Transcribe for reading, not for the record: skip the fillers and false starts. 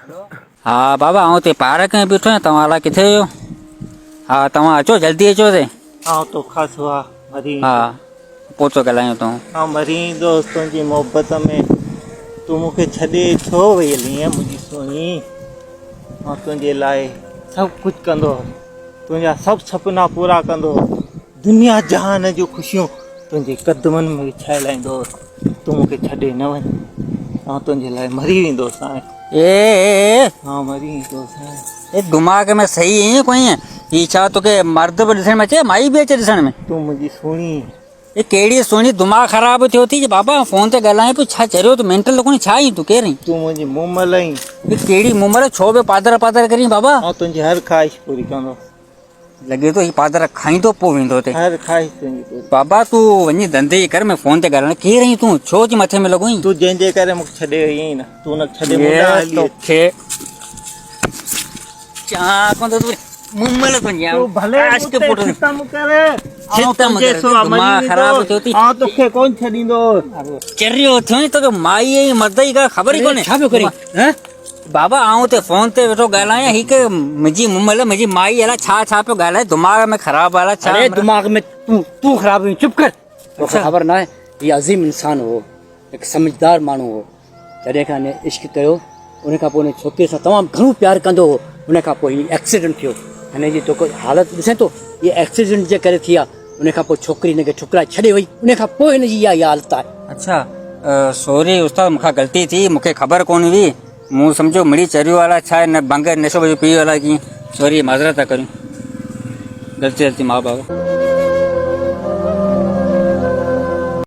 ها بابا آئون هتي پارڪ ۾ بيٺو آهيان توهان الاء ڪٿي هيو ها توهان اچو جلدي اچو هتي. آئون توکان سوا مري ها پوء ٿو ڳالهايون تون. آئون مري ايندو هوس تنهنجي محبت ۾ تون مون کي ڇڏي ڇو وئي هلينء منهنجي سهڻي آئون تنهنجي لاء سڀ ڪجهه ڪندو هوس تنهنجا سڀ سپنا پورا ڪندو هوس دنيا جهان جون خوشيون تنهنجي قدمن ۾ وڇائي لاهيندو هوس تون مون کي ڇڏي نه وڃ آئون تنهنجي لاء مري ويندو هوسانء اي اي آئون مري ويندو هوسانء. اي دماغ ۾ صحيح ائين ڪونهي هي ڇا توکي مرد به ڏسڻ ۾ اچي مائي به اچي ڏسڻ ۾. تون منهنجي سهڻي. اي ڪهڙي سهڻي دماغ خراب ٿيو ٿي بابا فون تي ڳالهائين پيو ڇا چريو تو مينٽل ته ڪونهي ڇا آهين تون ڪير آهين. تون منهنجي مومل آهين. اي ڪهڙي مومل ڇو پيو پادر پادر ڪرين بابا. آئون تنهنجي هر خواهش پوري ڪندو. لڳي ٿو هي پادر کائيندو پوء ويندو هتي. هر خواهش تنهنجي پوري. بابا تون وڃي ڌنڌي ڪر ۾ فون تي ڳالهائڻ ڪير آهين تون ڇو اچي مٿي ۾ لڳو آهين. تون جنهن جي ڪري مون کي ڇڏي وئي آهين نه تون ان کي ڇڏي مون ڏانهن هلي اچ. توکي چوان ڪونه ٿو تون مومل تنهنجي تون ڀلي مون تي ستم ڪر آئون تنهنجي سوا مري ويندو آئون توکي ڪونه ڇڏيندو. چريو ٿيو آهين توکي مائي ۽ مرد جي ڪا خبر ئي ڪونهي. ڇا پيو ڪرين هن. بابا آئون اتي فون تي ويٺو ڳالهايان هي ڪي منهنجي مومل منهنجي مائي الا ڇا ڇا پيو ڳالهائي دماغ ۾ خراب آ الا ڇا اڙي دماغ ۾ تون تون خراب آهين چپ ڪر توکي خبر ناهي هي عظيم انسان هو هڪ سمجهدار ماڻهو هو جڏهن کان هن عشق ڪيو ان کان پوء ان ڇوڪري سان تمام گهڻو پيار ڪندو هو ان کان پوء هي ايڪسيڊنٽ ٿيو هن جي توکي حالت ڏسين ٿو هي ايڪسيڊنٽ جي ڪري ٿي آ ان کان پوء ڇوڪري هن کي ٺڪرائي ڇڏي وئي ان کان پوء هن جي اها حالت آهي. اڇا سوري استاد مونکان غلطي ٿي مونکي خبر ڪونه هئي مون سمجهيو مڙئي چريو الاء ڇا هن ڀنگ نشو بشو پي ويو الاء ڪيئن سوري معذرت ٿا ڪريون غلطي غلطي معاف بابا.